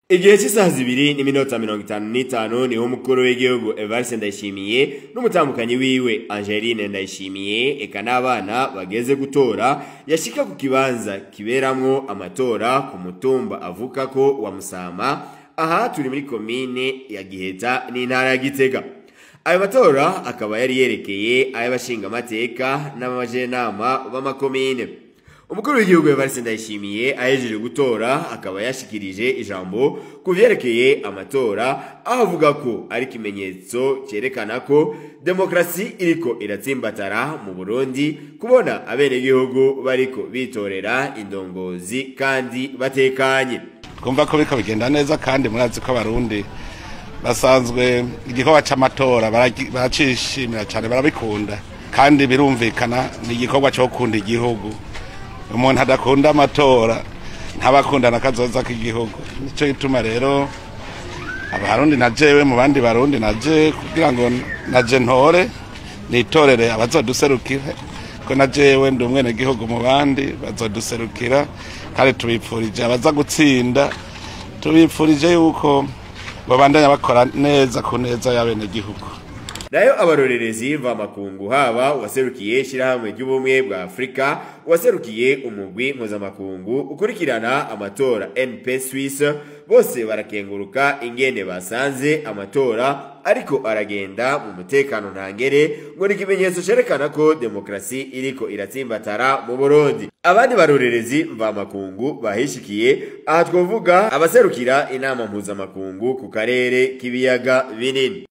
Igihe cy'isaha 2:55 niho umukuru w'igihugu Evariste Ndayishimiye n'umutambukanyi wiwe Angeline Ndayishimiye eka n'abana bageze gutora yashika ku kibanza kiberamwo amatora ku mutumba avuka ko wa Musama. Aha turi muri komine ya Giheta n'intara ya Gitega. Ayo matora akaba yari yerekeye ay'abashingamateka n'abajenama b'amakomine. Umukuru w'igihugu Evariste Ndayishimiye ahejeje gutora akaba yashikirije ijambo ku vyerekeye amatora, aho avuga ko ari ikimenyetso cyerekana ko demokrasi iriko iratsimbatara mu Burundi, kubona abenegihugu bariko bitorera indongozi kandi batekanye. Twumva ko biriko bigenda neza, kandi murazi ko Abarundi basanzwe igikorwa c'amatora baracishimira cane, barabikunda, kandi birumvikana ni igikorwa co gukunda igihugu. Umuntu adakunda amatora ntabakunda na kazoza k'igihugu. Nico gituma rero Abarundi na jewe mu bandi Barundi naje kugira ngo naje ntore nitorere abazoduserukira, ko na jewe ndi umwenegihugu mu bandi bazoduserukira, kandi tubipfurije abaza gutsinda, tubipfurije yuko babandanya bakora neza ku neza y'abenegihugu. Nayo abarorerezi mvamakungu, haba waserukiye ishirahamwe ry'ubumwe bwa Afrika, waserukiye umugwi mpuzamakungu ukurikirana amatora NP Suisse, bose barakenguruka ingene basanze amatora ariko aragenda mu mutekano ntangere, ngo ni ikimenyetso cerekana ko demokrasi iriko iratsimbatara mu Burundi. Abandi barorerezi mvamakungu bahishikiye, aha twovuga abaserukira inama mpuzamakungu ku karere k'ibiyaga binini.